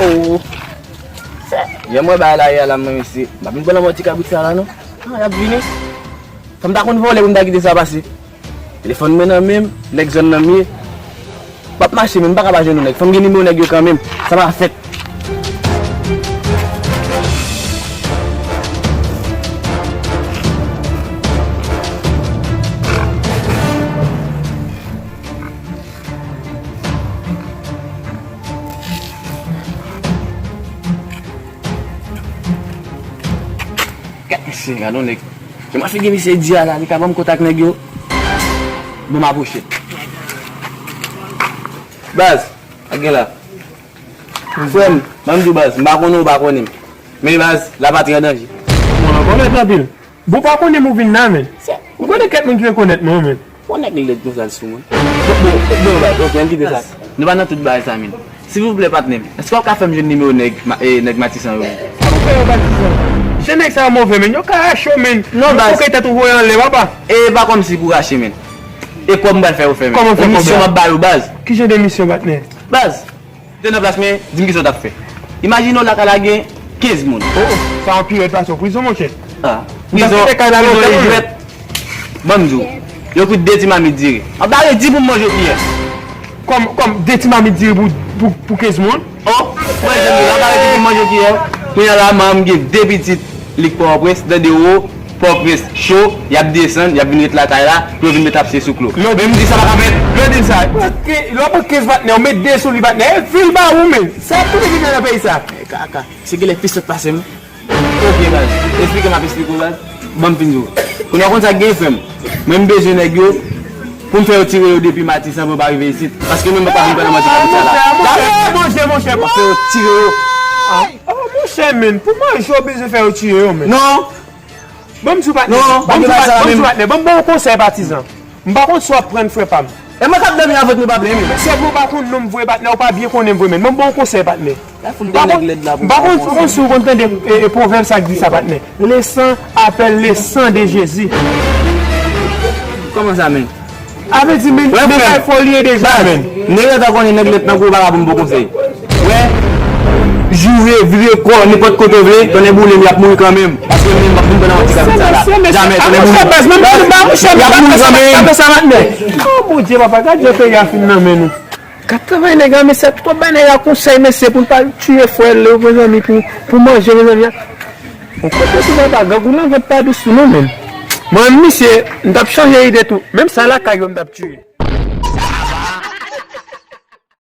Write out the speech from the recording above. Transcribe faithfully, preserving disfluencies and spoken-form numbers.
Oh. Jan m wè bagay la ye a la, mwen, mesye, m pa vin pran nan mò ti kabrit sa la, non. Ah, y ap vini. Fò m ta konn vòlè pou m ta kite sa pase. Telefòn mwen nan men m, nèg zòn nan m ye. M ap mache, men m pa ka pa jwenn yon nèg. Fò m gen nimewo nèg yo kanmenm. Sa pa fèt. Gad misye, gad yon nèg. Kòman figi misye di a la, li ka ban m kontak nèg yo? Bon, m apwoche. Baz, ak gen la. Frè m, ban m di w baz, m pa konnen w pa konnen m. Men baz, lapatri an danje. Mwen rekonèt anpil. Bon, pa konnen m ou vin la, men. Ou konnen kèk moun ki rekonèt mwen, men. Bon, nèg lèd konsa sou mwen. Bon, bon, bon, baz, ok, ann kite sa. Nou pa nan tout bagay sa, men. Silvouplè, patnè m, èske w ka fè m jwenn nimewo nèg Ma-, eh, nèg Matisan yo? Sa pou fè yo Matisan? Jan nèg sa yo move, men. Yo ka rache w, men. Non, baz. Ou fè tèt ou voye anlè, papa. E pa kòmsi pou rache, men. E kòb m pral fè yo fè, men. Kòman fè kòb la? Misyon m ap ba yo, baz. Ki jan de misyon, patnè? Baz. Te nan plas mwen, di m kisa w t ap fè. Imajine w lakay la gen kenz moun. Oh, oh, sa anpire pase w prizon, monchè. Ah, prizon, prizon e jwèt. Ban m di w, yo koute de ti mamit diri. Anba redi pou m manje kiyè. Kòm, kòm de ti mamit diri pou, pou, pou kenz moun? Oh, mwen, jèn moun, anba redi pou m manje kiyè. Kounye a la, manman m gen de pitit. Li k Pòtoprens, tande wo, Pòtoprens cho, y ap desann, y ap vin ret lakay la, pou yo vin met ap se sou klo. Men m di sa pa ka fèt. Lè w di sa, lè w pran kenz patnè, w met de sou li patnè, e vil ba ou menm. Sa tou ki gen nan peyi sa. Kaka, se genlè pi sòt pase m. Ok, baz, esplike m ap esplike w, baz. Ban m fin di w. Kounye a w konn sa k gen, frè m. Mwen m bezwen nèg yo, pou m fè yo tire yo depi Matisan pou yo pa rive isit. Paske mwen, mwen pa vin pran nan manti konsa la. Monchè, monchè, monchè. W ap fè yo tire yo. Ah, oh, monchè, men, pou manje w bezwen fè yo tire yo, men. Non. Ban m di w patnè. Non, ban m di w patnè. Ban m di w patnè. Ban m ba w yon konsèy patizan. M pa konn si w ap pran frè pa m. E mwen k ap dòmi avèk nou pa plen, men. Se vre w pa konn non m vre patnè, ou pa byen konnen m vre, men. Ban m ba w yon konsèy patnè. M pa konn, m pa konn si w konn tande, e, e, pwovèb sa k di sa, patnè. Le sang appelle le sang de Jésus. Kòman sa, men? A vle di, men, men bagay fò li ye deja, men. Nèg yo ta konnen nèg lèt nan gwo bagay pou m bon konsèy. Wè, joure, vire kò, nenpòt kote w vle, tonnè boule m, y ap mouri kanmenm. Paske mwen, m ap vin pran nan ti kabrit sa la. Jamè, tonnè boule m. Y ap mouri kanmenm. Oh, Bondye, papa, gad jan peyi a fin nan men nou. Gad travay nèg la, mesye, twòp bay nèg la konsèy, mesye, pou l pa tiye frè l, mezanmi, pou, pou manje, mezanmi. Yon kote pou papa, grangou nan vant pa dous tou non, men. Mwen, misye, m t ap chanje ide tou. Menm sa lakay yo, m t ap tiye.